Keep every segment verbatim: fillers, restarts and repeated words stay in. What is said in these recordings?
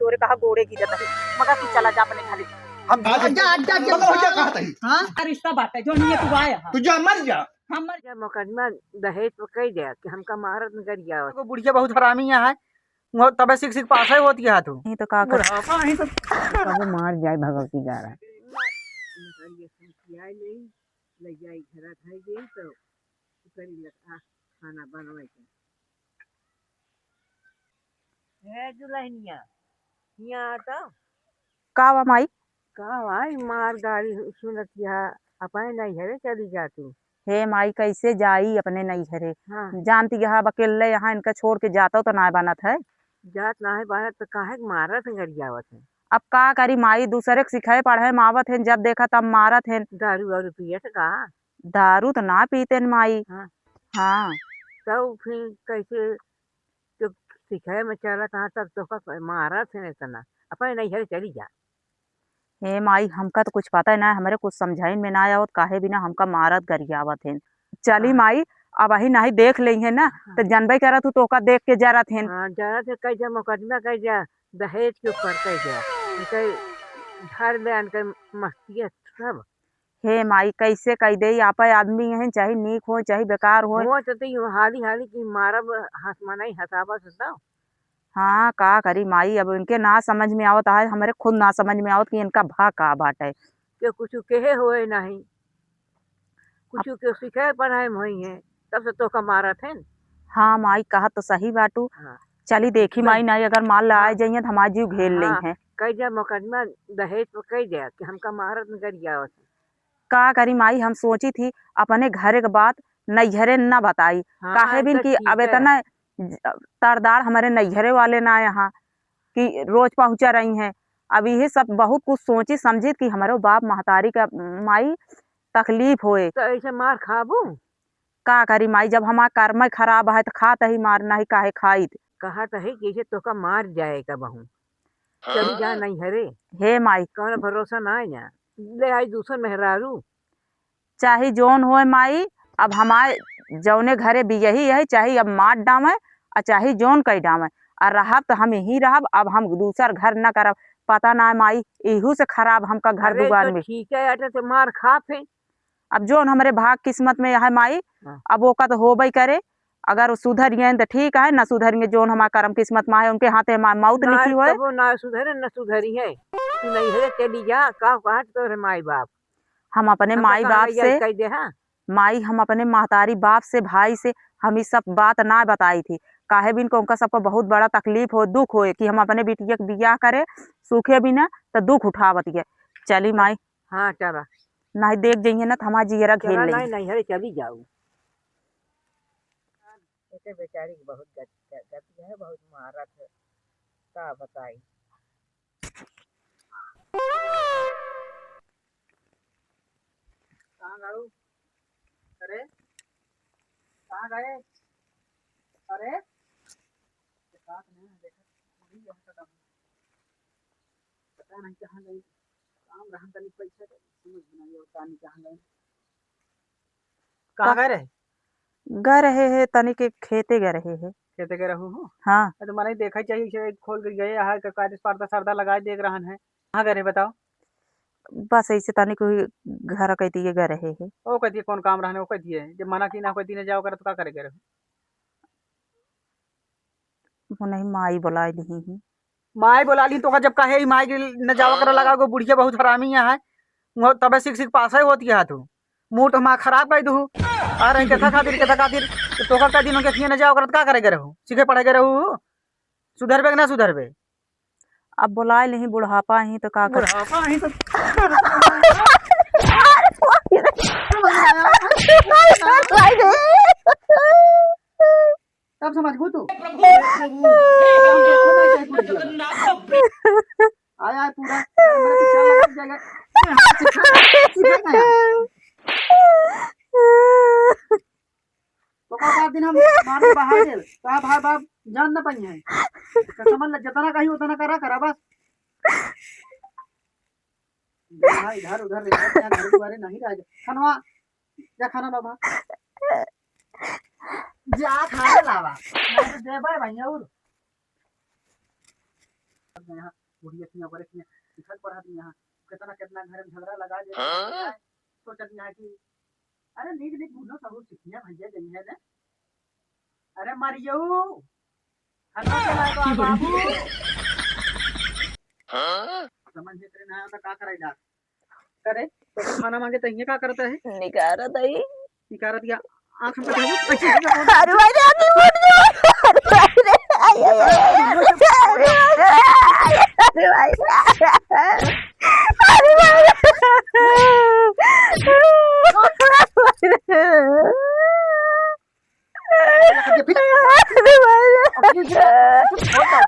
तोरे कहा गोड़े गिरत है, मगर तू चला जा अपने घरे। हम जा, जा, जा, जा, मगर हो जा, जा। कहा तही। हाँ? रिश्ता बाटे, जो नहीं है तू आया है। तू जा, मर जा। हम मर जा, मुकदमा दहेज पे कह दे कि हमका मारत न गरियावत। वो बुढ़िया बहुत हरामी है, वो तबे सीख सीख पास है होती है तू। नहीं तो का कर। बुढ़ापा ही तो कबो मार जाए भगवती गारा। ले जाई घरा धई देई तो करी लगा खाना बनवाई के। हे दुल्हनिया, हियाँ आ तो। का बा माई? का बा, ई मार गारी सुनत हिया, अपने नैहरे चली जा तू। हे माई, कैसे जाई अपने नैहरे? हाँ। जानती है, अब अकेले यहाँ इनका छोड़ के जातो तो ना बनत है। जात ना है बनत तो काहे के मारत है, गरियावत है? अब का करी माई, दूसरे के सिखाए पढ़े में आवत है, जब देखा तब मारत है। दारू वारू पियत का? दारू तो ना पीते न माई। हाँ। हाँ। तब फिर कैसे जो सिखाए में चलत हाँ, तब तोहका मारत है इतना। अपने नैहरे चली जा। हे माई, हमका तो कुछ पता ही ना है, हमरे कुछ समझाइन में ना आवत, काहे बिना हमका मारत गरियावत हैं। चली हाँ। माई, अब अही नहीं देख लेई है ना, हाँ। तो जनबे करत हूँ, तोहका देख के जरत हैं। हाँ, जरत है, कह जा मुकदमा, कह जा दहेज के ऊपर, कह जा। इनके घर में आन के मस्ती है सब। हे माई, कैसे कह दे, आपे आदमी हैं, चाहे नीक हो, चाहे बेकार हो। हो तो तई हाली हाली की मारब, हंस मनई हंसाबस तो। हाँ, का करी माई, अब इनके ना समझ में आवत है, हमरे खुद ना समझ में आवत कि इनका भा का बाटे। के कुछ कहे होए नहीं, कुछ के सिखाए पढ़ाए में होई है, तब से तोहका मारत हैं। हाँ माई, कहत तो सही बाटू। हाँ। चली देखी तो माई, नहीं अगर मार ला हाँ। आ जाइए तो हमार जीव घेर हाँ, लेई हैं। कह जा मुकदमा दहेज पर कह जा कि हमका मारत न गरियावत। का करी माई, हम सोची थी अपने घरे के बात नैहरे न बताई। हाँ, काहे बिन तो कि ठीक अब है। इतना ज-, तरदार हमरे नैहरे वाले ना यहाँ कि रोज पहुँचा रही हैं। अब यही सब बहुत कुछ सोची समझी कि हमरो बाप महतारी का माई तकलीफ होए। तो ऐसे मार खाबू? का करी माई, जब हमार कर्म खराब है तो खात ही मार, नहीं काहे खाइत। कहत है कि ऐसे तोका मार जाए का बहू। चली जा नैहरे। हे माई। कौन भरोसा ना है यहाँ। ले आई दूसर मेहरारू। चाहे जौन होए माई, अब हमार जौने घरे बियही है, चाहे अब मार डावे, आ चाहे जौन कई डावे, आ रहब तो हम यहीं रहब, अब हम दूसर घर न करब। पता ना माई, इहू से खराब हमका घर अरे दुआर तो में। ठीक है, अटे तो मार खा फिर। अब जौन हमरे भाग किस्मत में है माई, हाँ। अब ओका तो होबे करे, अगर वो सुधर गए तो ठीक है, न सुधर गए, जौन हमार करम किस्मत में है, उनके हाथे हमार मौत ना लिखी होए। कबो ना सुधरे, न सुधरी है। तू नैहरे चली जा, का कहत तोहरे माई बाप। हम अपने हम तो माई कहाँ बाप लइया से, कह दे, हाँ? माई, हम अपने महतारी बाप से, भाई से, हम ई सब बात ना बताई थी। काहे बिन को उनका सबको बहुत बड़ा तकलीफ हो, दुख होए कि हम अपने बिटिया के बियाह करे, सूखे बिना, तो दुख उठावत है। चली माई। हाँ, चला। नहीं देख जइहे ना, तो हमार जियरा घेर चला, लेई। नहीं, नहीं, अरे चली जाऊ। एके बेचारी के बहुत गत-, गति है, बहुत मारत है। का बताई? कहाँ गऊ? अरे, कहाँ गए? अरे, बात नहीं है, देखा, पूरी यहाँ खत्म। पता नहीं कहाँ गई। काम रहन तनी पैसा के, समझ में नहीं और कहानी कहाँ गई। कहाँ का-, गए रहे? गए रहे है, तनी के खेते गए रहे है। खेते गए रहू हो? हाँ। अरे, तो मने देखा चाहिए, इसे खोल के गए, यहाँ के काटिस पर्दा सर्दा लगाए देख रहन है। कहाँ गए रहे बताओ? बस ऐसे तनी कोई घर कह दिए गए रहे है। ओ कह दिए कौन काम रहने, ओ कह दिए, जब मना की ना कोई दिन जाओ करे तो का करे गए रहे? वो नहीं, माई बुलाए लिही ही। माई बोला ली तो का जब कहे ई माई के न जावा करे लगा, वो बुढ़िया बहुत हरामी है, वो तबे सीख सीख पास है होती है तू। मूड तो हमार खराब कर दू। आ रहे केथा खातिर, केथा खातिर, तो तोका कह दिन के थिए न जावा करत का करे गए रहू? सीखे पढ़े गए रहू? सुधरबे कि ना सुधरबे? अब बुलाए लिही, बुढ़ापा ही तो का कर। बुढ़ापा ही तो तब समझबू तू। आय, आय, पूरा। तो का बात दिन हम मार के बाहर गेल। का भाई बाप जान न पाई है। तो समझ ले, जितना कही उतना करा, करा बस। भाई इधर उधर देखा, यहाँ घर दुआरे नहीं रह जा। खनवा, जा खाना लावा। जा खाना लावा। मैं तो देबे भाई और। यहाँ बुढ़िया थी, बड़े थी, सिखत पढ़त यहाँ, कितना, कितना घर में झगड़ा लगा दे, हाँ? सोचत यहाँ कि अरे नीक नीक गुनो सबूत सीखिया भैया जइहे ने। अरे मारियो, खाना के लाए बा बाबू। हाँ? समझ में तेरे ना आया तो का कराई जा? करे, तो खाना मांगे तो ये का करता है? निकारत है। निकारत या आँख में देखो, ऐसे ऐसे बोल। अरे भाई रे, आँख में बोल दे। अरे भाई रे, आई, आई, आई। अरे भाई रे, अरे भाई रे। अरे भाई रे। अरे भाई रे।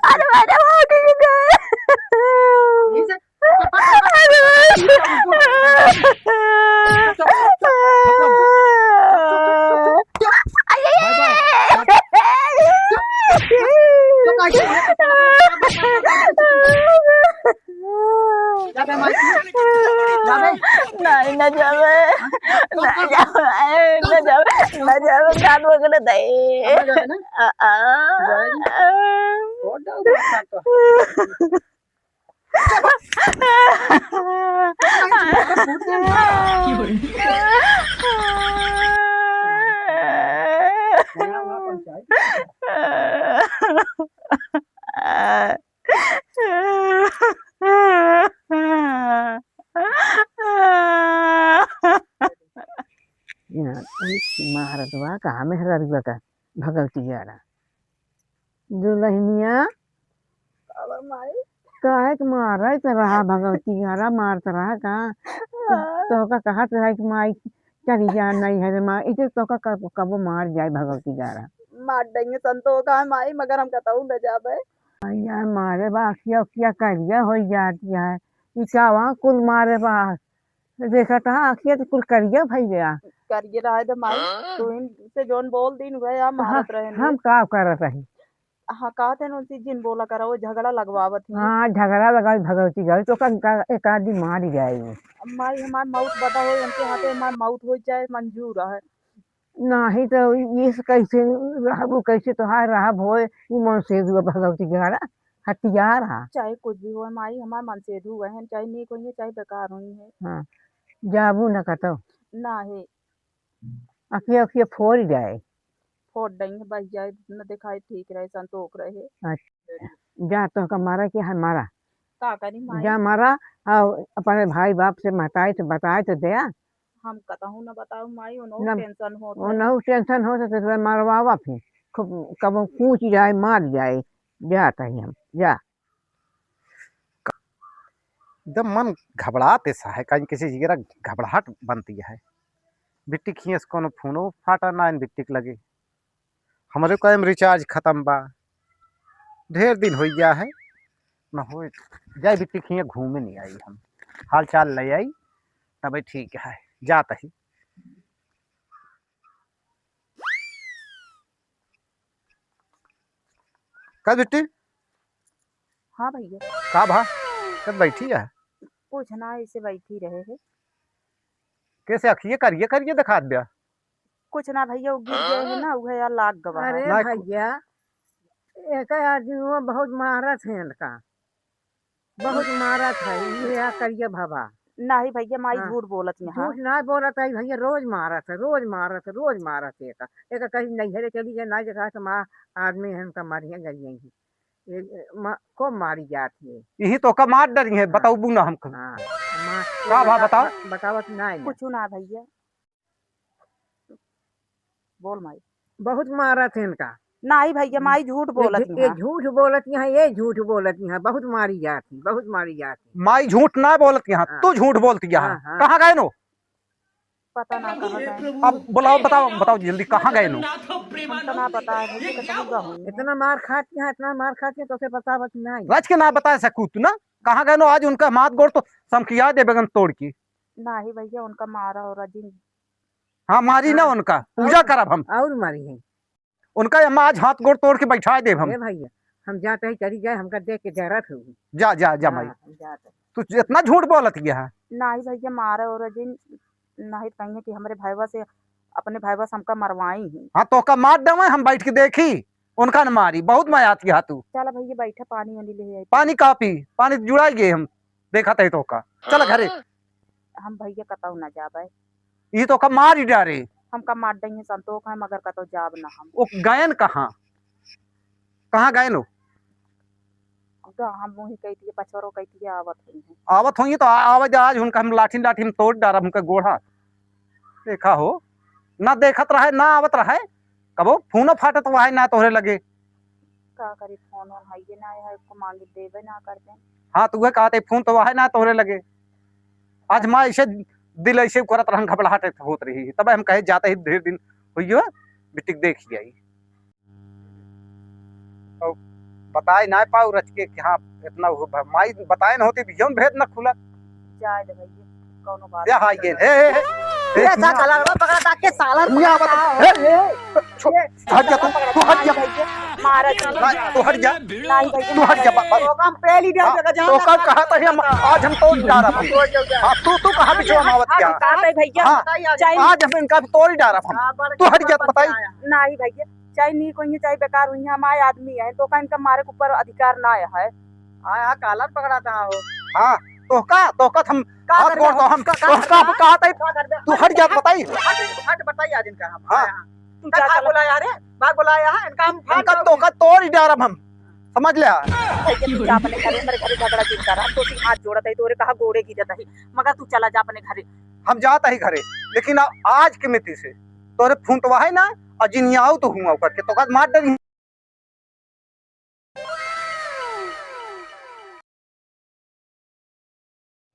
अरे भाई रे, भाग गई। अरे भाई रे। जाबे माई, जाबे। नहीं, ना जाबे। ना जाबे, ना जाबे, ना जाबे, कान पकड़ दे। अब जाबे ना? आ, आ। जाबे। छोड़ दो, बात तो। मारत बा, कहाँ मेहरारुआ का भगवती यारा। दुलहिनिया, काबर माई? काहे के मारत रहा भगवती यारा, मारत रहा का? हाँ। तोहका कहत रहा कि माई चली जा, नहीं है रे माँ, इसे तोहका कब-, कबो मार जाए भगवती यारा। मार देंगे संतोखा है माई, मगर हम कतहूँ न जाबे। यार मारे बा, अखिया, अखिया करिया होइ जाती है। ई का वहाँ कुल मारे बा? देखत हा, अखिया तो कुल करिया भई गया। करिया रहे दे माई, हाँ? तू इनसे जौन बोल दिन हुए, या तो मारत हम, रहे हम ने। का करत रही? हाँ, कहत हैं उनसे जिन बोला करा, वो झगड़ा लगवावत ही। हाँ, झगड़ा लगाई भगवती गई, तो का, का, एक आदमी मारी जाए। माई हमार मौत बदा होए, उनके हाथे हमार मौत होइ जाए, मंजूर है। नाही तो ये से कैसे रहबू, कैसे तोहार रहब होए, उ मनसेधुआ भगवती गाड़ा हथियार हा। चाहे कुछ भी होए माई, हमार मनसेधु हुए हैं, चाहे नीक होइए, चाहे बेकार होइए। हाँ, जाबू न कतो। नाही। अखिया, अखिया फोड़ जाए। फोड़ देंगे, बस जाए, न दिखाई ठीक रहे, संतोख रहे। अच्छा, जा तोहका मारा के है, मारा। का करी माई? जा मारा, और अपने भाई बाप से महताई से बताए तो दया। हम कतहूँ न बताऊ माई, उन्हों न, tension होत है। उन्हों tension होत है, तो मरवावा फिर। खूब कबो कूच जाए, मार जाए, जात ही हम, जा। एकदम मन घबड़ात ऐसा है, कहीं किसी जिगरा घबड़ाहट बनती है। बिट्टी खियस कोनो फोनो फाटा ना इन बिट्टी के लगे। हमरे को एम recharge खतम बा, ढेर दिन होइ गया है, न होइ जाए बिट्टी खिया घूमे नहीं आई, हम हाल चाल ले आई, तबे ठीक है, जात ही। का बिट्टी? हाँ भैया। का भा? कब बैठी है? कुछ ना, ऐसे बैठी रहे है। कैसे अखिए करिए करिए दिखात ब्या? कुछ ना भैया, वो गिर गए है ना, उहे यार लाग गवा है। अरे ना, भैया, एक आदमी वो बहुत मारत है इनका, बहुत मारत है, ये यार करिए भवा। नाही भैया, माई हाँ। झूठ बोलत यहाँ। झूठ ना बोलत है भैया, रोज मारत है, रोज मारत है, रोज मारत है। एका, एका कहीं नैहरे चली गए, ना जगह से माँ आदमी है, इनका मारिया गई यहीं। ये, ये, मा-, को मारी जात है। यही तो का मार डरी है, हाँ। बताऊ ना हमको। हाँ, मार, का भा बता-, बताओ? ब-, बतावत ना है। कुछ ना भैया। बोल माई। बहुत मारत है इनका। नाही भैया, माई झूठ ये बोलत झू-, ये यहाँ। झूठ बोलत यहाँ, ये झूठ बोलत यहाँ, बहुत मारी जात है, बहुत मारी जात है। माई झूठ ना बोलत यहाँ, हाँ। तू झूठ बोलत यहाँ। हाँ, हाँ। कहाँ गए नो? पता ना कहाँ गए। अब बुलाओ, बताओ, बताओ जल्दी, कहाँ गए नो? हमका ना पता है भैया, कतहूँ गए होंगे। इतना मार खाती है, इतना मार खाती है, तो उसे पता बस नहीं। रच के ना बता सकू तू ना, कहाँ गए नो? आज उनका माथ गोड़ तो समखिया दे बेगन तोड़ के। नाही भैया, उनका मारा और अजीम। हाँ, मारी ना हाँ। उनका, पूजा और, करब हम। और मारी है। उनका हम आज हाथ गोड़ तोड़ के बैठा देब हम। ए भैया, हम जाते ही चली जाए, हमका देख के जरत हो। जा, जा, जा हाँ, माई। हम जाते। तू इतना झूठ बोलत ही है। नाही भैया, मारे और जिन, नाही कहिए कि हमरे भाईवा से, अपने भाईवा से हमका मरवाई ही। हाँ, तो का मार देवे, हम बैठ के देखी। उनका न मारी, बहुत मयात किहा तू। चला भइया, बैठा, पानी वानी ले आई। पानी का पी, पानी जुड़ाई गए हम, देखत ही तोहका। चला घरे। हम भइया कतौ ना जाबे। ई तोहका मारी डारे। हमका मार डइहैं संतोख है, मगर कतौ जाब ना हम। ओ गयन कहाँ? कहाँ गयन हो? तो हम वही कही थी, पछोरो कही थी, आवत हुई है। आवत हुई तो आ-, आवे जा, आज उनका हम लाठी लाठी हम तोड़ डारब, उनका गोड़ा। देखा हो, ना देखत रहे, ना आवत रहे, कबो फोनो फाटत वहे ना तोहरे लगे। का करी, फोन वोन हइये ना है, को मांगी देबे ना करते। हाँ, तो वह कहते, फोन तो वहे ना तोहरे लगे। आज माँ ऐसे दिल ऐसे करत रहन, घबड़ाहट होत रही, तब हम कहे जाते ही ढेर दिन हुई हो, बिटिक देख ही आई। और बताए ना पाऊ रच के कि हाँ, इतना हो भ-, माई बताए न होती, जौन भेद न खुला। जाए दे भइया, कौनो बात या नहीं। हाय गेन, हे, हे, हे, ए, हे, सा साला रे, पकड़ा ताके साला रे, मियाँ पकड़ा बता, था। हे, हे, छो-, ए, हट जा तू, तू हट जा। भइया, मारा जी। ना, तू हट जा। नहीं भइया, तू हट जा, मारा बा-, बा-, जी। तो हम पहली डर हाँ, जगह जाओ तो ना, कल कहा था हम, आज हम तोड़ डारा भाई। तोड़ जाओ, जाओ। हाँ, तू, तू कहाँ पीछे हम आवत हाँ, क्या? कहा था भइया, हाँ। बताइए, आज हम इनका तोड़ डारा हम। हाँ, बड़ तू हट जा, तो बताई। नहीं भइया, चाहे नीक होइहैं, चाहे बेकार होइहैं, हमारे आदमी है, तोहका इनका मारे के ऊपर अधिकार ना है। हाँ, हाँ, कालर पकड़ा था हो। हाँ, तोहका, तोहका हम का हाथ करबे? जोड़ दो हम, का, का तोहका करबे? हम कहा था, का करबे? तू हट जा, बताई। हट, हट, बताई आज इनका हम। हाँ। हाँ, हाँ। तू का जा, भाग चला। बोलाया रे, भाग बोलाया है, इनका हम फाड़ इनका दोगे। तोहका तोड़ ही डारब हम, समझ ले। भइया, तू जा अपने घरे, मेरे घरे झगड़ा जिन करा, तो सिंह हाथ जोड़त है, तोरे कहा गोड़े गिरत है, मगर तू चला जा अपने घरे। हम जात ही घरे, लेकिन आ-, आज के मिति से तोरे फुंतवा है ना, और जिनियाऊ तो हुआ करके तोहका मार डरी।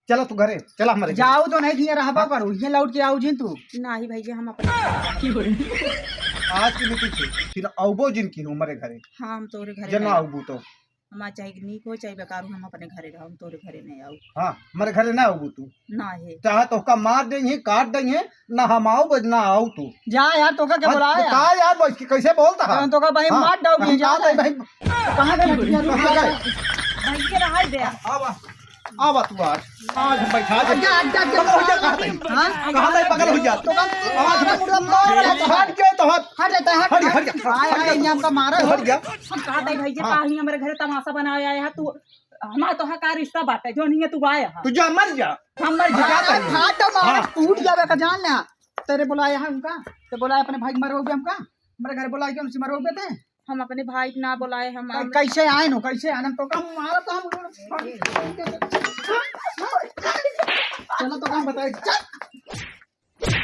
चला तू घरे, चला हमरे घरे। जाऊ तो नहीं दिए रहबा हाँ। करू, ये लौट के आऊ जिन तू। नहीं भइया, हम अपने आज के मिति से फिर अउबो जिन की हमरे घरे। हाँ, हम तोरे घरे जे ना नहीं। अउबू तो। हमार चाहे नीक हो, चाहे बेकार हो, हम अपने घरे रहब, हम तोरे घरे नहीं आऊ। हाँ, हमरे घरे ना अउबू तू। ना है। चाहे तोहका मार देइहैं, काट देइहैं, ना हम आऊ बस, ना आऊ तू। जा यार, तोहका के हाँ, बोलाया? का यार, बस की कैसे बोलता है? जौन तोहका बहिन हाँ, मार डाउगी, हम जा कहा था, ले। बहिन। तो कहाँ गए? कहाँ गए? भइया रहाई दे। आवा, आवा तू आज। आज हम बैठा दे। हट जा, हट जा, हट जा। पगल हो जा, कहाँ था? हाँ? कहाँ था, पगल हो जा? तो हम आज हम मुर्गा मार रहे हैं। हट गए तो हट। हट जाता है, हट। हट, हट, हट। आया, आया, ये हमका मारा तू है। हट गया। हम कहा था भइया, हाँ। काहे हमरे घरे तमाशा बनावे आया है तू? हमार तोहार का रिश्ता बाटे, जो नहीं है तू आया है। तू जा, मर जा। हम मर मर जा। जा। फाट मार, हाँ। टूट जावे का जान ले। तेरे बोलाया है उनका, ते बोलाया अपने भाई के मरवाओगे हमका? हमरे घरे बोलाए के उनसे मरवाओगे ते? हम अपने भाई के ना बोलाए, हम कै-, कैसे आए नो, कैसे आए? हम तो कम मारा तो हम चलो तो हम बताए, चल।